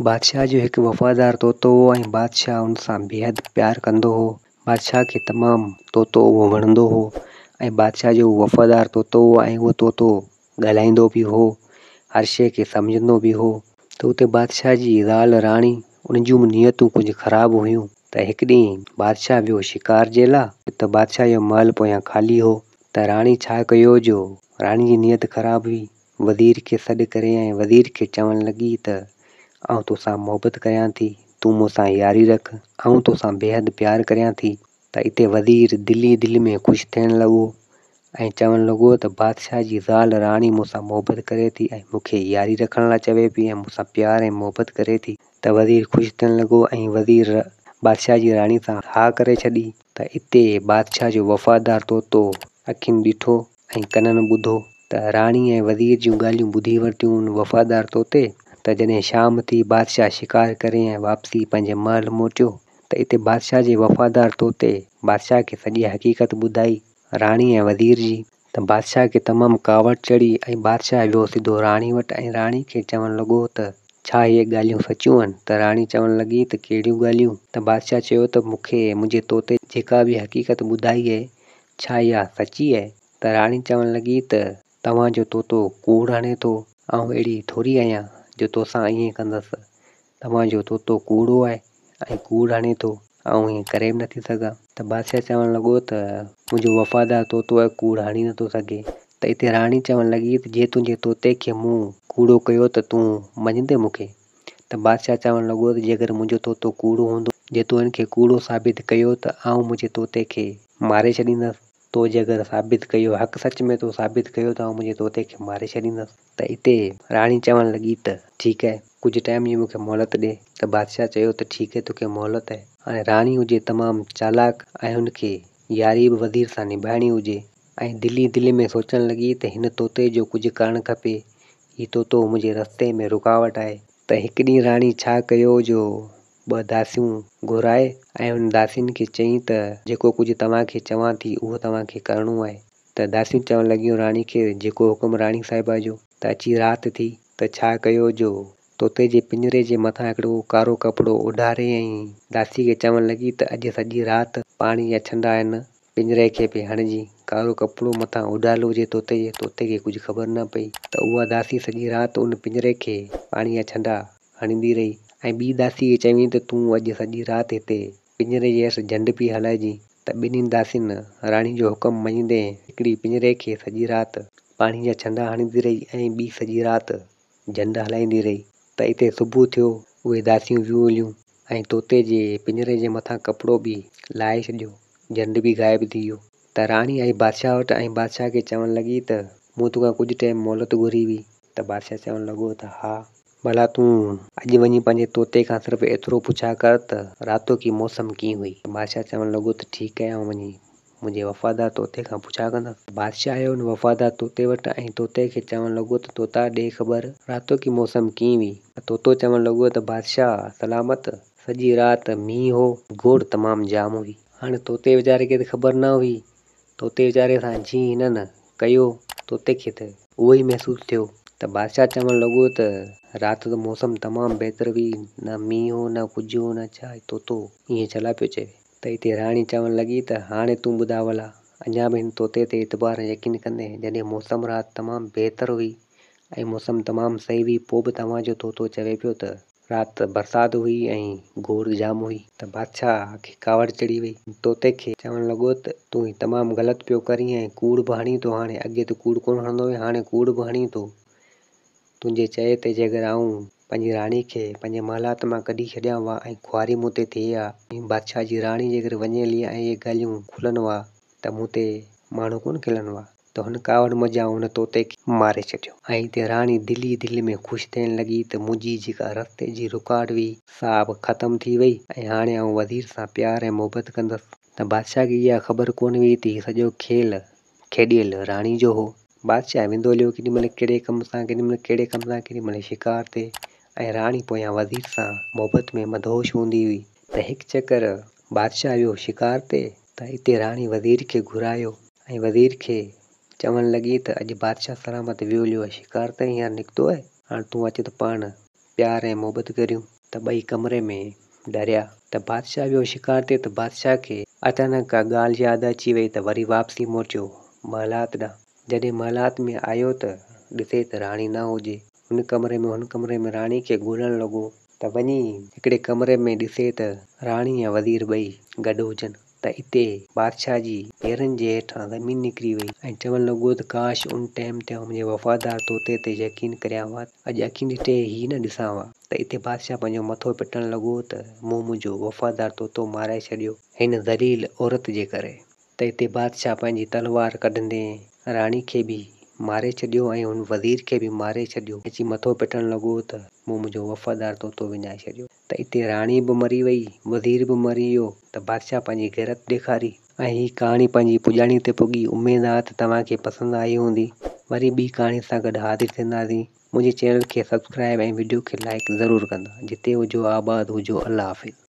بادشاهه جو هڪ وفادار طوطو هو ۽ بادشاهه ان سان بيحد پيار ڪندو هو. بادشاهه کي تمام طوطو اهو وڻندو هو ۽ بادشاهه جو اهو وفادار طوطو هو ۽ اهو طوطو ڳالهائيندو به هو، هر شيء کي سمجهندو به هو. ته اتي بادشاهه جي زال راڻي ان جون به نيتون ڪجهه خراب هيون ته هڪ ڏينهن بادشاهه ويو شڪار جي لا ته بادشاهه جو محل پويان خالي هو ته راڻي ڇا ڪيو جو راڻي جي نيت خراب هئي وزير کي سڏ ڪري ۽ وزير کي چوڻ لڳي ته آئون توسان محبت ڪريان ٿي، تون مون سان ياري رک، آئون توسان بيحد پيار ڪريان ٿي. ته اتي وزير دل ئي دل ۾ خوش ٿيڻ لڳو ۽ چوڻ لڳو ته بادشاهه جي زال راڻي مون سان محبت ڪري ٿي ۽ مون کي ياري رکڻ لاء چوي پئي ۽ مون سان پيار ۽ محبت ڪري ٿي. ته وزير خوش ٿيڻ لڳو ۽ وزير بادشاهه جي راڻي سان ها ڪري ڇڏي. ته اتي بادشاهه جو وفادار طوطو اکين ڏٺو ۽ ڪنن ٻڌو ته راڻي ۽ وزير جون ڳالهيون ٻڌي ورتيون ان وفادار طوطي ته جڏهن شام ٿي بادشاهه شڪار ڪري ۽ واپسي پنهنجي محل موٽيو ته اتي بادشاهه جي وفادار طوطي بادشاهه کي سڄي حقيقت ٻڌائي راڻي ۽ وزير جي ته بادشاهه کي تمام ڪاوڙ چڙهي ۽ بادشاهه ويو سڌو راڻي وٽ ۽ راڻي کي چوڻ لڳو ته ڇا اهي ڳالهيون سچيون آهن؟ ته راڻي چوڻ لڳي ته ڪهڙيون ڳالهيون؟ ته بادشاهه چيو ته مون کي منهنجي طوطي جيڪا به حقيقت ٻڌائي آهي ڇا اها سچي آهي؟ ته راڻي چوڻ لڳي ته توهان جو طوطو ڪوڙ هڻي ٿو، آئون اهڙي ٿوري آهيان جو توسان ائين ڪندس، توهان جو طوطو ڪوڙو آهي ۽ ڪوڙ هڻي ٿو، آئون ائين ڪري به نٿي سگهان. ته بادشاهه چوڻ لڳو ته منهنجو وفادار طوطو آهي، ڪوڙ هڻي نٿو سگهي. ته اتي راڻي چوڻ لڳي ته جي تنهنجي طوطي کي مون ڪوڙو ڪيو ته تون مڃيندين مون کي؟ ته بادشاهه چوڻ لڳو ته جيڪر منهنجو طوطو ڪوڙو هوندو، جي تو هن کي ڪوڙو ثابت ڪيو ته آئون منهنجي طوطي کي ماري ڇڏيندس. تو جيڪر ثابت ڪيو، حق سچ ۾ تو ثابت ڪيو ته آئون منهنجي طوطي کي ماري ڇڏيندس. ته اتي راڻي چوڻ لڳي ته ٺيڪ آهي، ڪجهه ٽائيم جي مون کي مهلت ڏي. ته بادشاهه چيو ته ٺيڪ آهي توکي مهلت آهي. هاڻي راڻي هجي تمام چالاڪ ۽ هن کي ياري به وزير سان نڀائڻي هجي ۽ دل ئي دل ۾ سوچڻ لڳي ته هن طوطي جو ڪجهه ڪرڻ کپي، هي طوطو منهنجي رستي ۾ رڪاوٽ آهي. ته هڪ ڏينهن راڻي ڇا ڪيو جو ٻه داسيون گهرائي ۽ انهن داسين کي چيائين ته جيڪو ڪجهه توهان کي چوان ٿي اهو توهان کي ڪرڻو آهي. ته داسيون چوڻ لڳيون راڻي کي جيڪو حڪم راڻي صاحبه جو. ته اچي رات ٿي ته ڇا ڪيو جو طوطي جي پڃري جي مٿان هڪڙو ڪارو ڪپڙو اوڍاري ۽ داسي کي چوڻ لڳي ته اڄ سڄي رات پاڻي جا ڇنڊا هن پڃري کي پئي هڻجي. ڪارو ڪپڙو مٿان اوڍايل هجي طوطي جي، طوطي کي ڪجهه خبر نه پئي ته اها داسي سڄي رات ان پڃري کي پاڻي جا ڇنڊا هڻندي رهي ۽ ٻي داسي کي چيائين ته تون اڄ سڄي رات هتي پڃري جي هيٺ جهنڊ پئي هلائجين. ته ٻنهي داسين راڻي جو حڪم مڃيندي هڪڙي پڃري کي سڄي رات پاڻي جا ڇنڊا هڻندي رهي ۽ ٻي سڄي رات جهنڊ هلائيندي رهي. ته اتي صبح ٿيو، اهي داسيون ويون هليون ۽ طوطي جي پڃري جي مٿان ڪپڙو به لاهي ڇڏيو، جهنڊ به غائب ٿي ويو. ته راڻي آئي بادشاهه وٽ ۽ بادشاهه کي چوڻ لڳي ته مون توکان ڪجهه ٽيم مهلت گهري هئي. ته بادشاهه چوڻ لڳو ته ها، ڀلا تون اڄ وڃي پنهنجي طوطي کان صرف ايترو پڇا ڪر ته راتوڪي موسم ڪيئن هئي؟ بادشاهه چوڻ لڳو ته ٺيڪ آهي، آئون وڃي منهنجي وفادار طوطي کان پڇا ڪندس. بادشاهه آيو ان وفادار طوطي وٽ ۽ طوطي کي چوڻ لڳو ته طوطا ڏي خبر راتوڪي موسم ڪيئن هئي؟ ته طوطو چوڻ لڳو ته بادشاهه سلامت، سڄي رات مينهن هو، گوڙ تمام جام هئي. هاڻي طوطي ويچاري کي ته خبر نه هئي طوطي ويچاري سان جيئن هنن ڪيو، طوطي کي ته اهو ئي محسوس ٿيو ته بادشاهه چوڻ لڳو ته رات ته موسم تمام بهتر هئي، نه مينهن هو نه ڪجهه هو نه ڇا، هي طوطو ائين ڇا لاء پيو چوي؟ ته اتي راڻي چوڻ لڳي ته هاڻي تون ٻڌاء ڀلا، اڃا به هن طوطي تي اعتبار ۽ يقين ڪندين، جڏهن موسم رات تمام بهتر هئي ۽ موسم تمام صحيح هئي، پوء به توهان جو طوطو چوي پيو ته رات برسات هئي ۽ گوڙ جام هئي. ته بادشاهه کي ڪاوڙ چڙهي وئي. طوطي کي چوڻ لڳو ته تون هي تمام غلط پيو ڪرين ۽ ڪوڙ به هڻين ٿو. هاڻي اڳي ته ڪوڙ ڪونه هڻندو هئين، هاڻي ڪوڙ به هڻين ٿو. تنهنجي چئي تي جيڪر آئون پنهنجي راڻي کي پنهنجي محلات مان ڪڍي ڇڏيان ها ۽ خواري مون تي ٿئي ها ۽ بادشاهه جي راڻي جيڪر وڃي هلي ۽ اهي ڳالهيون کلن ها ته مون تي ماڻهو ڪونه کلن ها. ته هن ڪاوڙ منجهان ان طوطي کي ماري ڇڏيو. ۽ اتي راڻي دل ئي دل ۾ خوش ٿيڻ لڳي ته منهنجي جيڪا رستي جي رڪاوٽ هئي، سا به ختم ٿي وئي ۽ هاڻي آئون وزير سان پيار ۽ محبت ڪندس. ته بادشاهه کي اها خبر ڪونه هئي ته هي سڄو کيل کيڏيل راڻي جو هو. بادشاهه ويندو هليو ڪيڏي مهل ڪهڙي ڪم سان، ڪيڏي مهل ڪهڙي ڪم سان، ڪيڏي مهل شڪار تي ۽ راڻي پويان وزير سان محبت ۾ مدهوش هوندي هئي. ته هڪ چڪر بادشاهه ويو شڪار تي ته اتي راڻي وزير کي گهرايو ۽ وزير کي چوڻ لڳي ته اڄ بادشاهه سلامت ويو هليو آهي شڪار تي هينئر نڪتو آهي، هاڻ تون اچ ته پاڻ پيار ۽ محبت ڪريون. ته ٻئي ڪمري ۾ ڍريا ته بادشاهه ويو شڪار تي ته بادشاهه کي اچانڪ ڪا ڳالهه ياد اچي وئي ته وري واپسي موٽيو محلات ڏانهن. جڏهن محلات ۾ آيو ته ڏسي ته راڻي نه هجي. هن ڪمري ۾ هن ڪمري ۾ راڻي کي ڳولڻ لڳو ته وڃي هڪڙي ڪمري ۾ ڏسي ته راڻي ۽ وزير ٻئي گڏ هجن ته اتي بادشاهه جي پيرن جي هيٺان زمين نڪري وئي ۽ چوڻ لڳو ته ڪاش ان ٽيم تي آئون منهنجي وفادار طوطي تي يقين ڪريان ها ته اڄ اکين ڏٺي هي نه ڏسان ها ته اتي بادشاهه پنهنجو مٿو پٽڻ لڳو ته مون منهنجو وفادار طوطو مارائي ڇڏيو هن ذليل عورت جي ڪري. ته اتي بادشاهه پنهنجي تلوار ڪڍندي راڻي کي به ماري ڇڏيو ۽ هن وزير کي به ماري ڇڏيو. اچي مٿو پٽڻ لڳو ته مون منهنجو وفادار طوطو وڃائي ڇڏيو. ته اتي راڻي به مري وئي، وزير به مري ويو ته بادشاهه پنهنجي غيرت ڏيکاري. ۽ هي ڪهاڻي پنهنجي پڄاڻي تي پڳي. اميد آ ته توهان کي پسند آئي هوندي. وري ٻي ڪهاڻي سان گڏ حاضر ٿينداسين. منهنجي چينل کي سبسڪرائب ۽ وڊيو کي لائيڪ ضرور ڪندا. جتي هجو آباد هجو الله حافظ.